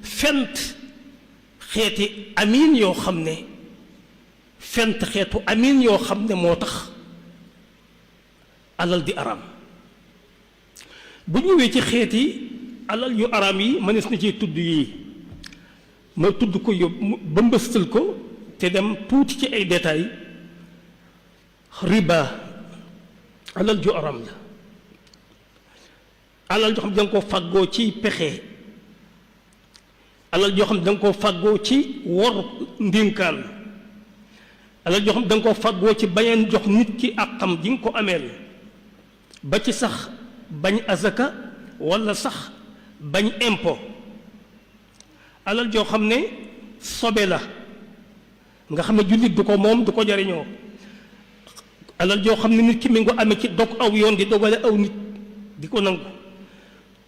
fent xeeti amiin yoo xam ne fent xeetu amiin yoo xam ne moo tax alal di araam bu ñëwee ci xeeti alal yu araam yi mënees na ci tudd yii ma tudd ko yóbbu ba mbëstal ko te dem tuuti ci ay détails riba alal ju araam la alal joo xam ne danga ko fàggoo ci pexe alal joo xam ne danga ko fàggoo ci wor ndénkaan alal joo xam ne danga ko fàggoo ci bañeen jox nit ki àqam ji nga ko ameel ba ci sax bañ azaka walla sax bañ impôt alal joo xam ne sobe la nga xam ne jullit du ko moom du ko jariñoo alal joo xam ne nit ki mi ngi ko amee ci dog aw yoon di dogale aw nit di ko nangu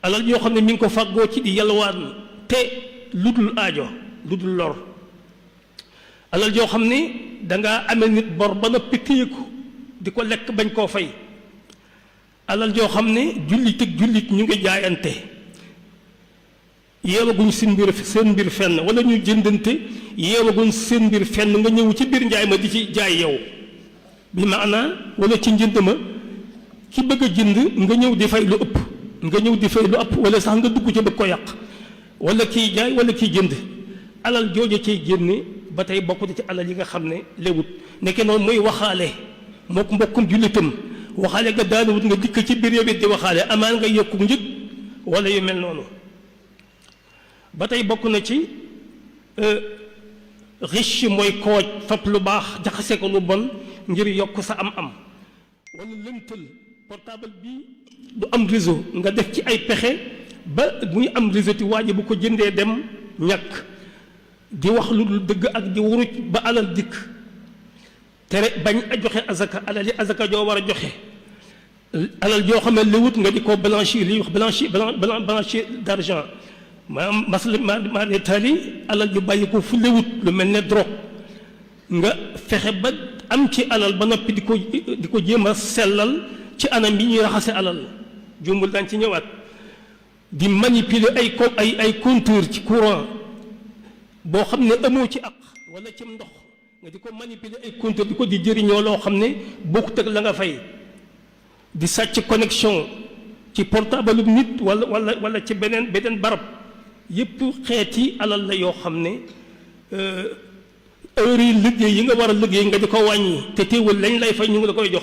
alal yoo xam ne mi ngi ko fàggoo ci di yalwaan te lu dul aajo lu dul lor alal joo xam ne dangaa amee nit bor ba noppi téye ko di ko lekk bañ koo fay alal joo xam ne jullit ak jullit ñu ngi jaayante yeewaguñ seen mbir fenn wala ñu jëndante yeewaguñ seen mbir fenn nga ñëw ci biir njaay ma di ci jaay yow bi maanaa wala ci njënd ma ki bëgg a jënd nga ñëw di fay lu ëpp wala sax nga dugg ci bëgg ko yàq wala kiy jaay wala kiy jënd alal jooja ciy génne ba tey bokk ci alal yi nga xam ne léwut nekke noonu muy waxaale mook mbokkum jullitam waxaale nga daanuwut nga dikk ci biir yow it di waxaale amaan nga yokku njëg wala yu mel noonu ba tey bokk na ci riche mooy kooj fab lu baax jaxase ko lu bon ngir yokk sa am-am wala lëntal portable bi du am réseau nga def ci ay pexe ba muy am réseau ti waa ji bu ko jëndee dem ñàkk di wax lu dul dëgg ak di wuruj ba alal dikk tere bañ a joxe azaka alal yi azaka joo war a joxe alal joo xam ne léwut nga di ko blanchir li wax blanchir d'argent maanaam maa ne taali alal ju bàyyi ko fu léwut lu mel ne drogue nga fexe ba am ci alal ba noppi di ko jéem a sellal ci anam yi ñuy raxase alal jumbul daan ci ñëwaat di manipuler ay compteur ci courant boo xam ne amoo ci ak wala ci ndox nga di ko manipuler ay compteur di ko di jëriñoo loo xam ne bokkut ak la nga fay di sàcc connexion ci portable nit wala ci beneen barab yépp xeeti alal la yoo xam ne heure yi liggéey yi nga war a liggéey nga di ko wàññi te teewul lañ lay fay ñu ngi la koy jox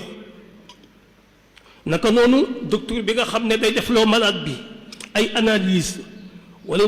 naka noonu docteur bi nga xam ne day def loo malade bi ay analyse wala